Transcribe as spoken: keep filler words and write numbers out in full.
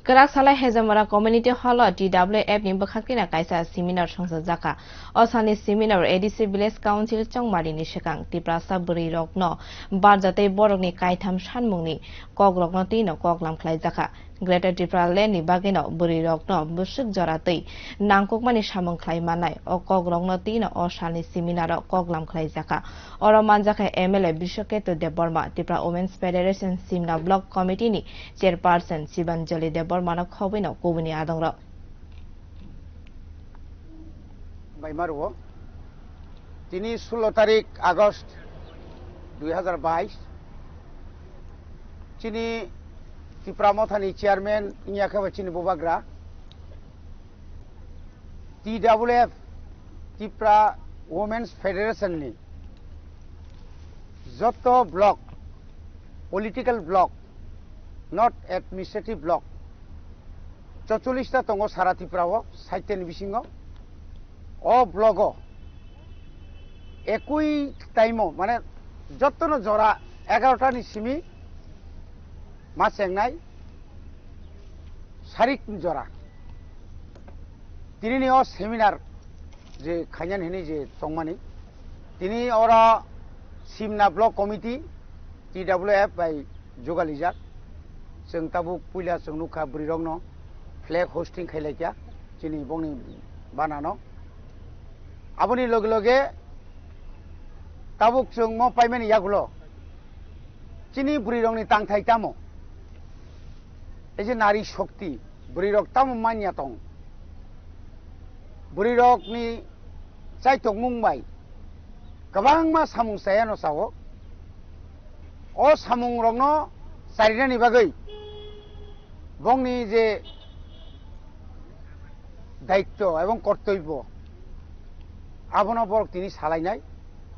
Kwrak salai Hezamara Community Hall o T W F ni bwkhak tino kaisa seminar songchakjak kha. O salni seminar o A D C Village Council chongmari ni swkang Tiprasa bwrwi rok no barjatwi borok ni kaitham sanmung ni kok rok no tino koklam khlai jak kha. Greater Tipraland ni bagwi no bwrwi rok no bwswk jora twi nangkukmani samung khlai manai o kok rok no tino o salni seminar o koklam khlai jak kha. Oro manjakha M L A Biswaketu Debbarma, Tipra Women's Federation Simna Block Committee ni Chairperson Sibanjali Debbarma no khobwi no kubuni adongrok. Bai maruo. Tini sullo tarik August dui hazar bais. Chini Tipra Mothani Chairman wngya khe bo chini bubagra. T W F, Tipra Women's Federation ni joto block, political block, not administrative block, chocholish ta tongo sara Tripura o, sait ta ni bisingo. O block o ekui time o, mane, jotono jora egaroh ta ni simi ma chengnai sarik jora. Tini ni o seminar je khainani hinwi je tongmani, tini oro Simna Block Committee, T W F bai jugalijak. Chwng tabuk puila chwng nukha bwrwirokno flag hosting khailaikha chini bongni banano. Aboni loge loge tabuk chwng mo paimani yagulo chini bwrwirokni tangthai tamo? Ei je nari shokti, bwrwirok tamo manya tong? Bwrwirokni chaitokmung bai kwbangma samung chayano chao. O samungrokno charinani bagwi bongni je daitto ebong kortoibbo, abono borok tini salainai.